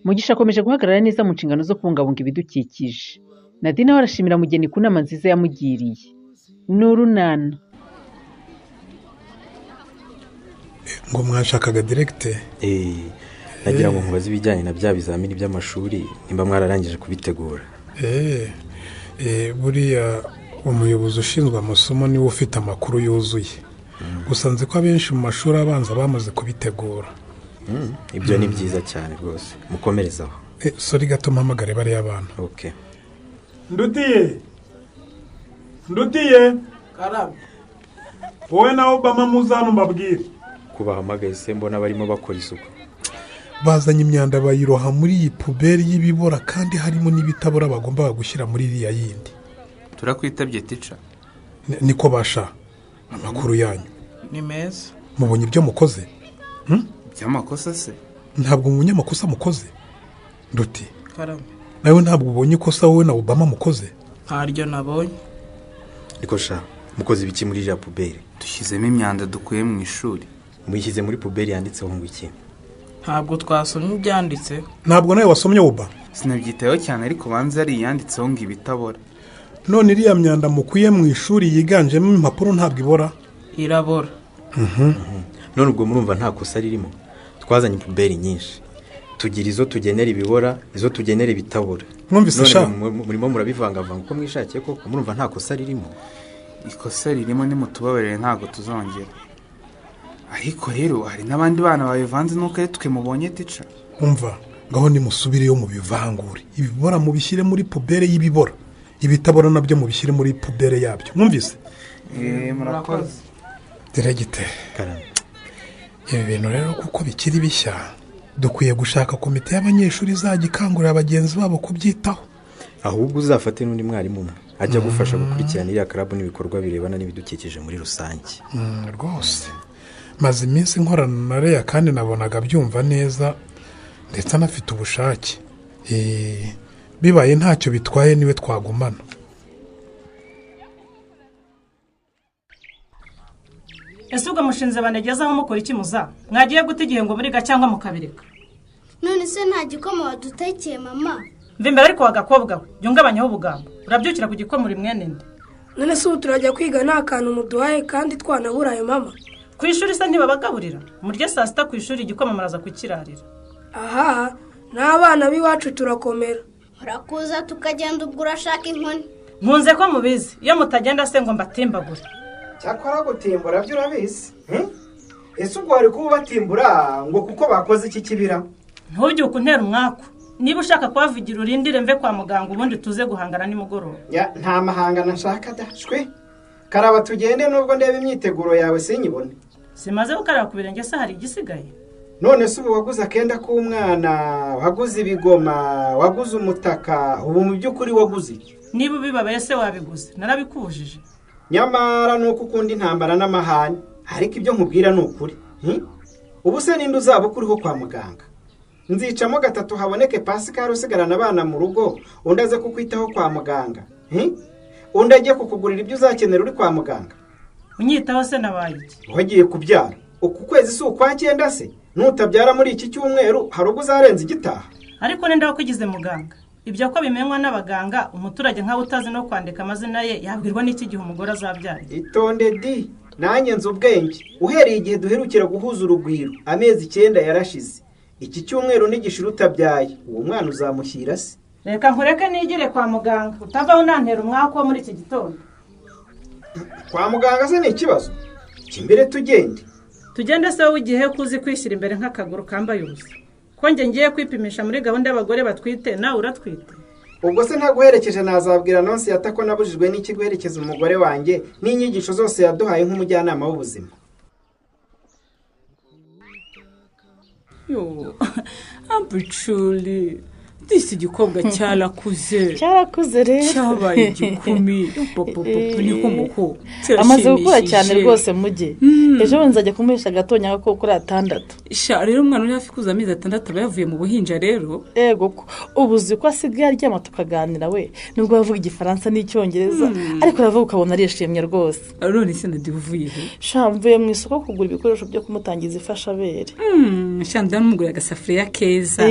Mugisha akomeje guhagarara neza mu nshingano zo kubungabunga ibidukikije. Nadine we arashimira Mugeni ku nama nziza yamugiriye. Ni urunana. Ngo mwashakaga diregite? Nagira ngo nkubaze ibijyanye na bya bizamini by'amashuri, nimba mwararangije kubitegura. Buriya umuyobozi ushinzwe amasomo niwe ufite amakuru yuzuye. Gusa nzi ko abenshi mu mashuri abanza bamaze kubitegura. Ibyo ni byiza cyane rwose, mukomerezaho. Sorry gato mpamagare bariya bana. Okay. Ndutiye, ndutiye. Karame. Wowe na Obama muze hano mbabwire. Kubahamagaye se mbona barimo bakora isuku? Bazanye imyanda bayiroha muri iyi poubelle y'ibibora, kandi harimo n'ibitabora bagombaga gushyira muri iriya yindi. Turakwitabye tica. Niko basha, amakuru yanyu ni meza. Mubonye ibyo mukoze? By'amakosa se? Ntabwo mubonye amakosa mukoze? Nduti. Karame. Nawe ntabwo ubonye ikosa wowe na Obama mukoze? Ntaryo nabonye. Niko sha, mukoze ibiki muri iriya poubelle? Dushyizemo imyanda dukuye mu ishuri. Muyishyize muri poubelle yanditseho ngo iki? Ntabwo twasomye ibyanditse. Ntabwo nawe wasomye Oba? Sinabyitayeho cyane, ariko banza ari iyanditseho ngo ibitabora. None iriya myanda mukuye mu ishuri yiganjemo impapuro ntabwo ibora? Irabora. None ubwo murumva nta kosa ririmo? Twazanye poubelle nyinshi, tugira izo tugenera ibibora, izo tugenera ibitabora. Mwumvise sha? Murimo murabivangavanga uko mwishakiye koko, murumva nta kosa ririmo? Ikosa ririmo, nimutubabarire ntabwo tuzongera. Ariko rero hari n'abandi bana babivanze nuko ari twe mubonye tica. Umva, ngaho nimusubireyo mubivangure. Ibibora mubishyire muri poubelle y'ibibora, ibitabora nabyo mubishyire muri poubelle yabyo. Mwumvise? Murakoze. Diregite. Karame. Ibi bintu rero kuko bikiri bishya, dukwiye gushaka komite y'abanyeshuri izajya ikangurira bagenzi babo kubyitaho. Ahubwo uzafate n'undi mwarimu umwe ajya gufasha gukurikirana iriya club n'ibikorwa birebana n'ibidukikije muri rusange. Rwose maze iminsi nkorana na Leya kandi nabonaga byumva neza, ndetse anafite ubushake. Bibaye ntacyo bitwaye niwe twagumana. Ese ubwo mushinze banegezaho mukora iki muza? Mwagiye guta igihe ngo muriga cyangwa mukabireka? None se nta gikoma wadutekeye mama? Mva imbere ariko wagakobwa we, jya ungabanyaho ubugambo. Urabyukira ku gikoma uri mwene nde? None se ubu turajya kwiga nta kantu muduhaye kandi twanaburaye mama? Ku ishuri se ntibabagaburira? Murye saa sita ku ishuri igikoma muraza kukirarira. Aha, n'abana b'iwacu turakomera. Murakuza tukagenda ubwo urashaka inkoni. Nkunze ko mubizi, iyo mutagenda se ngo mbatimbagure. Cyakora gutimbura byo urabizi. Ese ubwo wari kuba batimbura ngo kuko bakoze iki kibira? Ntubyuke untera umwaku. Niba ushaka kubavugira urindire mve kwa muganga ubundi tuze guhangana nimugoroba. Ya, nta mahangana nshaka da. Shwe. Karaba tugende nubwo ndeba imyiteguro yawe sinyibone. Simaze gukaraba ku birenge se hari igisigaye? None se ubu waguze akenda k'umwana, waguze ibigoma, waguze umutaka, ubu mu by'ukuri waguze iki? Niba ubibabaye se wabiguze, narabikubujije. Nyamara nuko ukunda intambara n'amahane, ariko ibyo nkubwira ni ukuri. Ubu se ninde uzaba ukuriho kwa muganga? Nzicamo gatatu haboneke Pascal usigarana abana mu rugo, undi aze kukwitaho kwa muganga. Undi agiye kukugurira ibyo uzakenera uri kwa muganga. Unyitaho se nabaye iki? Wagiye kubyara. Uku kwezi si ukwa cyenda se? Nutabyara muri iki cyumweru hari ubwo uzarenza igitaha. Ariko ninde wakugize muganga? Ibyo ko bimenywa n'abaganga, umuturage nkawe utazi no kwandika amazina ye yabwirwa n'iki gihe umugore azabyara? Itonde di, nanjye nzi ubwenge. Uhereye igihe duherukira guhuza urugwiro, amezi 9 yarashize. Iki cyumweru nigishira utabyaye, uwo mwana uzamushyira se? Reka nkureke nigire kwa muganga, utavaho unantera umwaka wo muri iki gitondo. Kwa muganga se ni ikibazo? Kimbere tugende. Tugende se wowe igihe kuzi kwishyira imbere nk'akaguru kambaye ubusa. Ko nge ngiye kwipimisha muri gahunda y'abagore batwite, nawe uratwite. Ubwo se ntaguherekeje nazabwira nonsi yata ko nabujijwe n'iki guherekeza umugore wanjye n'inyigisho zose yaduhaye nk'umujyanama w'ubuzima. Yo, ambuculi, disi igikobwa cyarakuze. Cyarakuze rero. Cyabaye igikumi. Popopopo niko muko. Amaze gukura cyane rwose mujye. Ejo bundi nzajya kumuhesha agatonyanga ko kuri 6. Sha rero umwana uri hafi kuza amezi 6 aba yavuye mu buhinja rero. Ego ko ubu uzi ko asigaye aryama tukaganira we, nubwo bavuga igifaransa n'icyongereza, ariko aravuga ukabona arishimye rwose. None se Nadi uvuye he? Sha mvuye mu isoko kugura ibikoresho byo kumutangiza ifashabere. Sha ndamuguriye agasafuriya keza.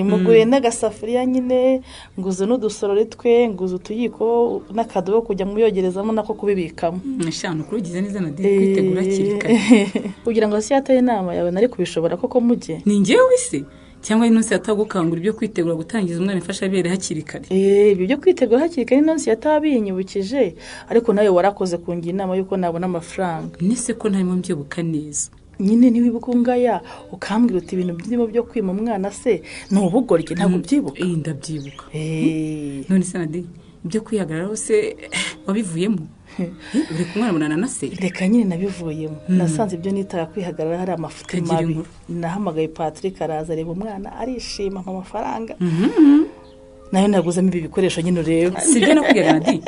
Muguriye n'agasafuriya nyine, nguze n'udusorori twe, nguze utuyiko n'akadobo kujya muyogerezamo nako kubibikamo. Sha nukuri ugize neza Nadi kwitegura hakiri kare. Kugira ngo si yataye inama yawe nari kubishobora koko mujye. Ni njyewe se cyangwa inonsi yatagukangura ibyo kwitegura gutangiza umwana ifashabere hakiri kare. Ibyo byo kwitegura hakiri kare inonsi yatabinyibukije, ariko nawe warakoze kungira inama yuko nabona amafaranga. Nese ko ntarimo mbyibuka neza. Nyine ntiwibuka ungaya ukambwira uti ibintu byirimo byo kwima umwana se ni ubugoryi, ntabwo ubyibuka. Ndabyibuka. None se Nadi ibyo kwihagararaho se wabivuyemo? Uri kumwana na se? Reka nyine nabivuyemo. Nasanze ibyo nitaga kwihagarara hari amafuti mabi. Nahamagaye Patrick araza areba umwana arishima ampa amafaranga. Nayo naguzemo ibi bikoresho nyine ureba. Sibyo nakubwiraga Nadi?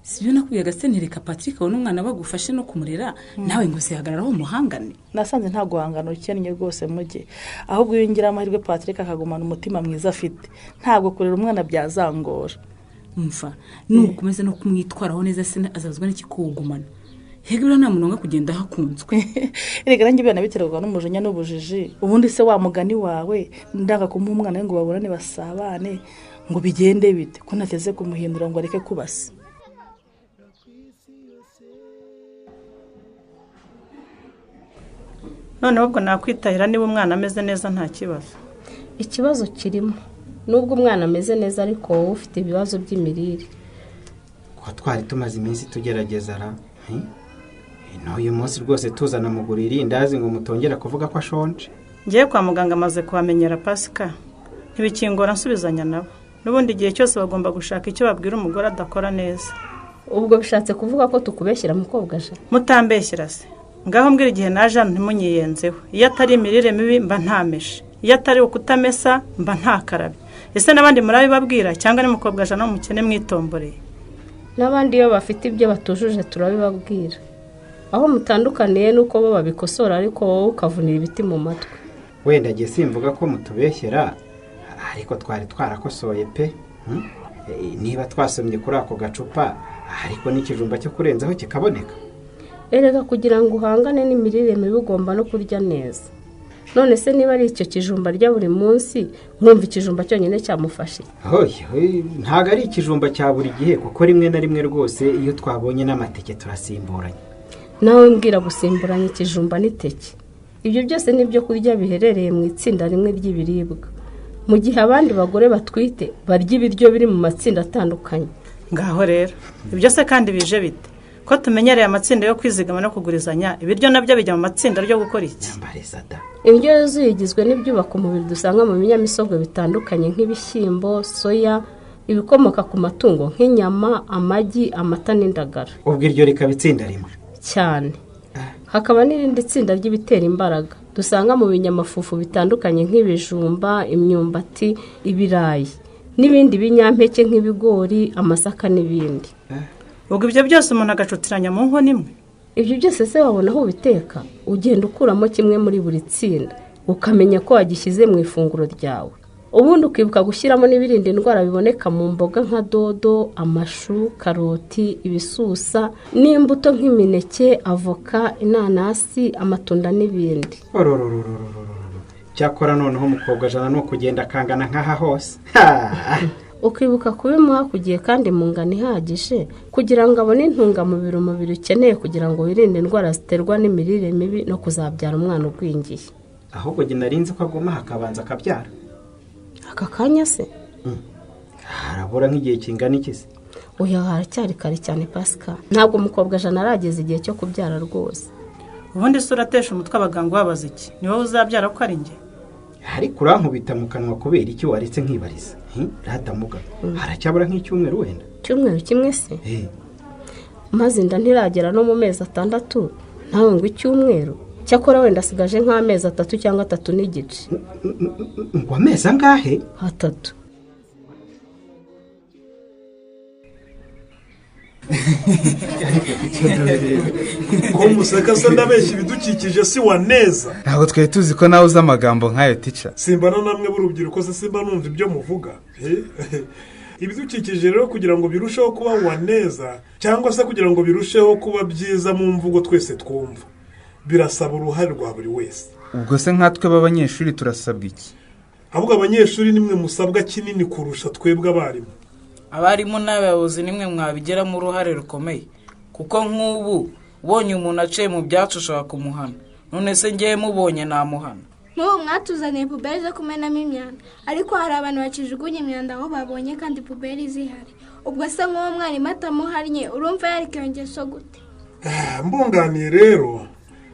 Sibyo nakubwiraga se ntereka Patrick abone umwana bagufashe no kumurera, nawe ngo uzihagararaho umuhangane. Nasanze nta guhangana ukennye rwose mujye. Ahubwo iyo ngira amahirwe Patrick akagumana umutima mwiza afite, ntabwo kurera umwana byazangora. Umva nukomeza no kumwitwaraho neza se azazwa n'ikikugumana. Hega buriya nta muntu wanga kugenda hakunzwe. Erega nanjye bana biterwa n'umujinya n'ubujiji. Ubundi se wa mugani wawe ndanga kumuha umwana ngo baburane basabane ngo bigende bite, ko nateze kumuhindura ngo areke kubasa. Noneho ubwo nakwitahira niba umwana ameze neza nta kibazo. Ikibazo kirimo nubwo umwana ameze neza ariko wowe ufite ibibazo by'imirire. Kwa twari tumaze iminsi tugerageza ra. N'uyu munsi rwose tuzana mugurira irindazi ngo mutongera kuvuga ko ashonje. Ngiye kwa muganga amaze kuhamenyera Pasika. Ntibikingora nsubizanya nabo. N'ubundi igihe cyose bagomba gushaka icyo babwira umugore adakora neza. Ubwo bishatse kuvuga ko tukubeshyira mukobwa je? Mutambeshyira se. Ngaho mbwira igihe naje hano ntimunyiyenzeho. Iyo atari imirire mibi mba ntameshe. Iyo atari ukutamesa mba ntakarabye. Ese n'abandi murabibabwira cyangwa ni mukobwa jana umukene mwitomboreye? N'abandi iyo bafite ibyo batujuje turabibabwira. Aho mutandukaniye nuko bo babikosora ariko wowe ukavunira ibiti mu matwi. Wenda ngiye simvuga ko mutubeshyera ariko twari twarakosoye pe. Niba twasomye kuri ako gacupa ariko n'ikijumba cyo kurenzaho kikaboneka. Erega kugira ngo uhangane n'imirire mibi ugomba no kurya neza. None se niba ari icyo kijumba rya buri munsi urumva ikijumba cyonyine cyamufashe? Ntabwo ari ikijumba cya buri gihe kuko rimwe na rimwe rwose iyo twabonye n'amateke turasimburanya. Nawe mbwira gusimburanya ikijumba n'iteke. Ibyo byose ni ibyo kurya biherereye mu itsinda rimwe ry'ibiribwa. Mu gihe abandi bagore batwite barya ibiryo biri mu matsinda atandukanye. Ngaho rero ibyo se kandi bije bite? Ko tumenyereye amatsinda yo kwizigama no kugurizanya, ibiryo nabyo bijya mu matsinda ryo gukora iki? Indyo yuzuye igizwe n'ibyubaka umubiri dusanga mu binyamisogwe bitandukanye nk'ibishyimbo, soya, ibikomoka ku matungo nk'inyama, amagi, amata n'indagara. Ubwo iryo rikaba itsinda rimwe cyane. Hakaba n'irindi tsinda ry'ibitera imbaraga dusanga mu binyamafufu bitandukanye nk'ibijumba, imyumbati, ibirayi n'ibindi binyampeke nk'ibigori, amasaka n'ibindi. Ubwo ibyo byose umuntu agacutiranya mu nkono imwe. Ibyo byose se wabona aho ubiteka? Ugenda ukuramo kimwe muri buri tsinda ukamenya ko wagishyize mu ifunguro ryawe. Ubundi ukibuka gushyiramo n'ibirinda indwara biboneka mu mboga nka dodo, amashu, karoti, ibisusa n'imbuto nk'imineke, avoka, inanasi, amatunda n'ibindi. Cyakora noneho umukobwa jana ni ukugenda akangana nk'aha hose. Ukibuka kubimuha ku gihe kandi mu ngano ihagije kugira ngo abone intungamubiri umubiri ukeneye kugira ngo wirinde indwara ziterwa n'imirire mibi no kuzabyara umwana ugwingiye. Ahubwo njye narinzi ko aguma hakabanza akabyara. Aka kanya se? Harabura nk'igihe kingana iki se? Oya haracyari kare cyane Pascal. Ntabwo umukobwa jana arageza igihe cyo kubyara rwose. Ubundi se uratesha umutwe abaganga babaza iki? Ni wowe uzabyara ko ari njye? Ariko urankubita mu kanwa kubera iki waretse nkibariza? Ratamuga. Haracyabura nk'icyumweru wenda. Cyumweru kimwe se? Maze inda ntiragera no mu mezi 6 ntawe ngo icyumweru. Cyakora wenda asigaje nk'amezi 3 cyangwa 3.5. Ngo amezi angahe? 3. Ko museka se ndabeshya, ibidukikije si wa neza? Ntabwo twari tuzi ko nawe uzi amagambo nk'ayo, tica. Simbana namwe b'urubyiruko se, simba numva ibyo muvuga. Ibidukikije rero kugira ngo birusheho kuba wa neza, cyangwa se kugira ngo birusheho kuba byiza mu mvugo twese twumva, birasaba uruhare rwa buri wese. Ubwo se nkatwe b'abanyeshuri turasabwa iki? Ahubwo abanyeshuri nimwe musabwa kinini kurusha twebwe abarimu. Abarimu n'abayobozi nimwe mwabigiramo uruhare rukomeye, kuko nk'ubu ubonye umuntu aciye mu byatsi ushobora kumuhana. None se ngewe mubonye namuhana? Nk'ubu mwatuzaniye puberi zo kumenamo imyanda, ariko hari abantu bakijugunya imyanda aho babonye kandi puberi zihari. Ubwo se nk'uwo mwarimu atamuhannye, urumva yareka iyo ngeso gute? Mbunganiye rero,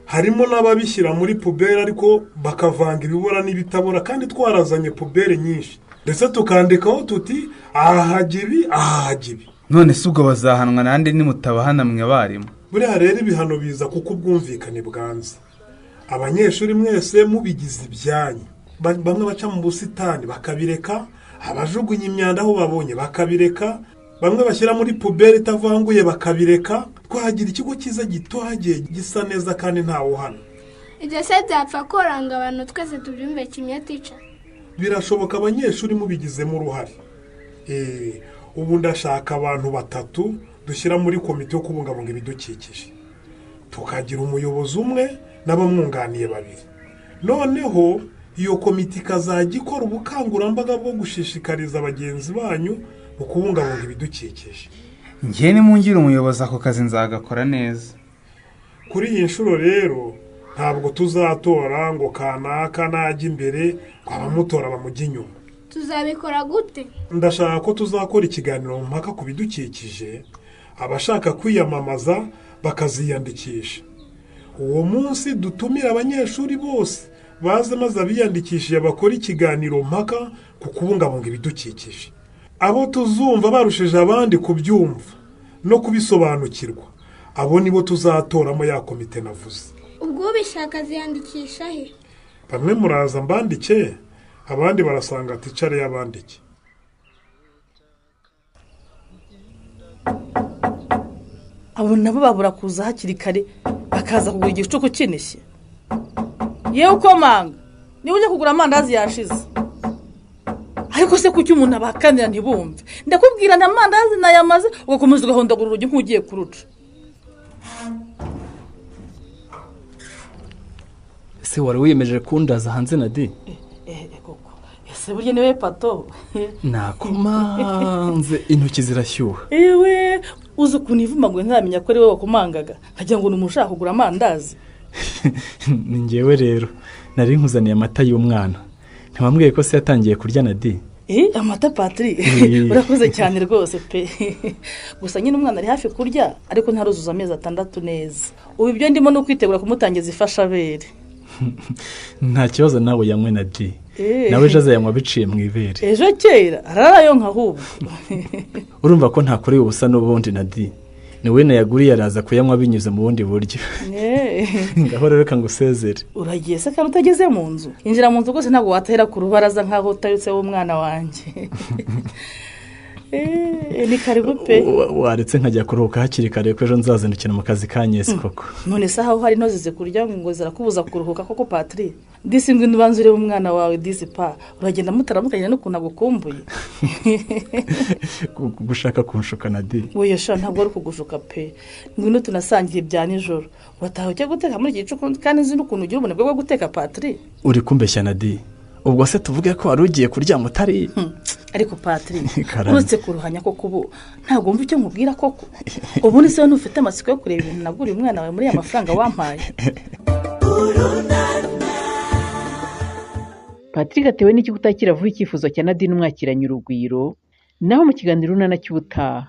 harimo n'ababishyira muri puberi ariko bakavanga ibibora n'ibitabora, kandi twarazanye puberi nyinshi, ndetse tukandikaho tuti aha hajya ibi, aha hajya ibi. None se ubwo bazahanwa nande nimutabahana mwe abarimu? Buriya rero ibihano biza kuko ubwumvikane bwanze. Abanyeshuri mwese mubigize ibyanyu, bamwe baca mu busitani bakabireka, abajugunya imyanda aho babonye bakabireka, bamwe bashyira muri puberi itavanguye bakabireka, twagira ikigo cyiza gitohagiye gisa neza kandi ntawe uhana. Ibyo se byapfa koranga abantu twese tubyumve kimwe, tica? Birashoboka abanyeshuri mubigizemo uruhare. Ubu ndashaka abantu batatu dushyira muri komite yo kubungabunga ibidukikije, tukagira umuyobozi umwe n'abamwunganiye babiri. Noneho iyo komite ikazajya ikora ubukangurambaga bwo gushishikariza bagenzi banyu mu kubungabunga ibidukikije. Njye nimungire umuyobozi ako kazi nzagakora neza. Kuri iyi nshuro rero ntabwo tuzatora ngo kanaka najya imbere ngo abamutora bamujye inyuma. Tuzabikora gute? Ndashaka ko tuzakora ikiganiro mpaka ku bidukikije, abashaka kwiyamamaza bakaziyandikisha. Uwo munsi dutumira abanyeshuri bose baze, maze abiyandikishije bakora ikiganiro mpaka ku kubungabunga ibidukikije. Abo tuzumva barushije abandi kubyumva no kubisobanukirwa, abo nibo tuzatoramo ya komite navuze. Ubwo ubishaka aziyandikisha he? Bamwe muraza mbandike, abandi barasanga ticare yabandike. Abo nabo babura kuza hakiri kare bakaza kugura igicuku kinishye. Yewe ukomanga, niba ujya kugura amandazi yashize. Ariko se kuki umuntu abakanira ntibumve? Ndakubwira nta mandazi nayamaze, ugakomeza ugahondagura urugi nk'ugiye kuruca. Ese wari wiyemeje kundaza hanze na di? Koko. Ese burya niwe Pato? Nakomanze intoki zirashyuha. Ewe, uzi ukuntu ivumaguye ntaramenya ko ari wowe wakomangaga, nkagira ngo ni umuntu ushaka kugura amandazi. Ni njyewe rero, nari nkuzaniye amata y'umwana. Ntiwambwiye ko se yatangiye kurya na di? Amata Patri, urakoze cyane rwose pe. Gusa nyine umwana ari hafi kurya, ariko ntaruzuza amezi 6 neza. Ubu ibyo ndimo ni ukwitegura kumutangiza ifashabere. Nta kibazo nawe yanywe na di. Nawe ejo azayanywa biciye mu ibere. Ejo kera ararayonka ahubwo. Urumva ko ntakoreye ubusa n'ubundi na di. Ni we nayaguriye araza kuyanywa binyuze mu bundi buryo. Ngaho rero reka ngusezere. Uragiye se kandi utageze mu nzu? Injira mu nzu rwose, ntabwo watahera ku rubaraza nkaho utarutse w'umwana wanjye. Ni karibu pe. Waretse nkajya kuruhuka hakiri kare ko ejo nzazindukira mu kazi ka Nyesi koko. None se aho hari intozi zikurya ngo zirakubuza kuruhuka koko Patri? Disi ngwino ubanze urebe umwana wawe disi pa. Uragenda mutaramukanye n'ukuntu agukumbuye. Gushaka kunshuka na di. Oya sha, ntabwo ari kugushuka pe. Ngwino tunasangiye ibya nijoro. Urataha ujya guteka muri iki gicuku kandi nzi n'ukuntu ugira ubunebwe bwo guteka Patri. Uri kumbeshya na di. Ubwo se tuvuge ko wari ugiye kuryama utari? Ariko Patri, uretse kuruhanya koko ubu ntabwo wumva icyo nkubwira koko. Ubundi se ntufite amatsiko yo kureba ibintu naguriye umwana wawe muri ya mafaranga wampaye? Patrick atewe n'iki kutakira vuba icyifuzo cya Nadine umwakiranye urugwiro, naho mu kiganiro Urunana cy'ubutaha.